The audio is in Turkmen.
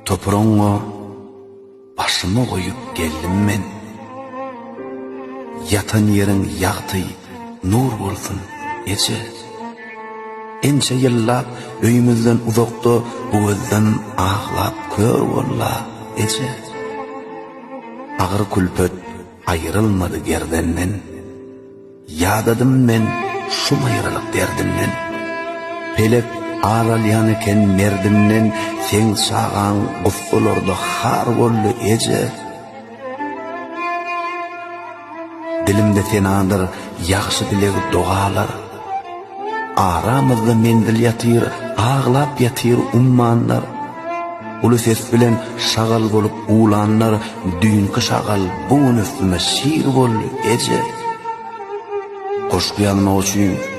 Topragyňa başymy goýup geldim men. Ýatan ýeriň ýagty, nur bolsun, eje. Ençe ýyllap öýümizden uzakda bu gözden aglap kör bolla, eje. Agyr külpet aýrylmady gerdenden. Ýadadym men şum aýralyk derdinden. Pelek ar alýan eken merdimden, Seň çagaň gussalarda har boldy, eje. Dilimde senadyr ýagşy dileg-dogalar. Aramyzda menzil ýatyr, aglap ýatyr ummanlar. Uly ses bilen şagal bolup uwlanlar, Düýnki şagal bu gün üstüme şir boldy, eje. Goşgy ýazmak üçin.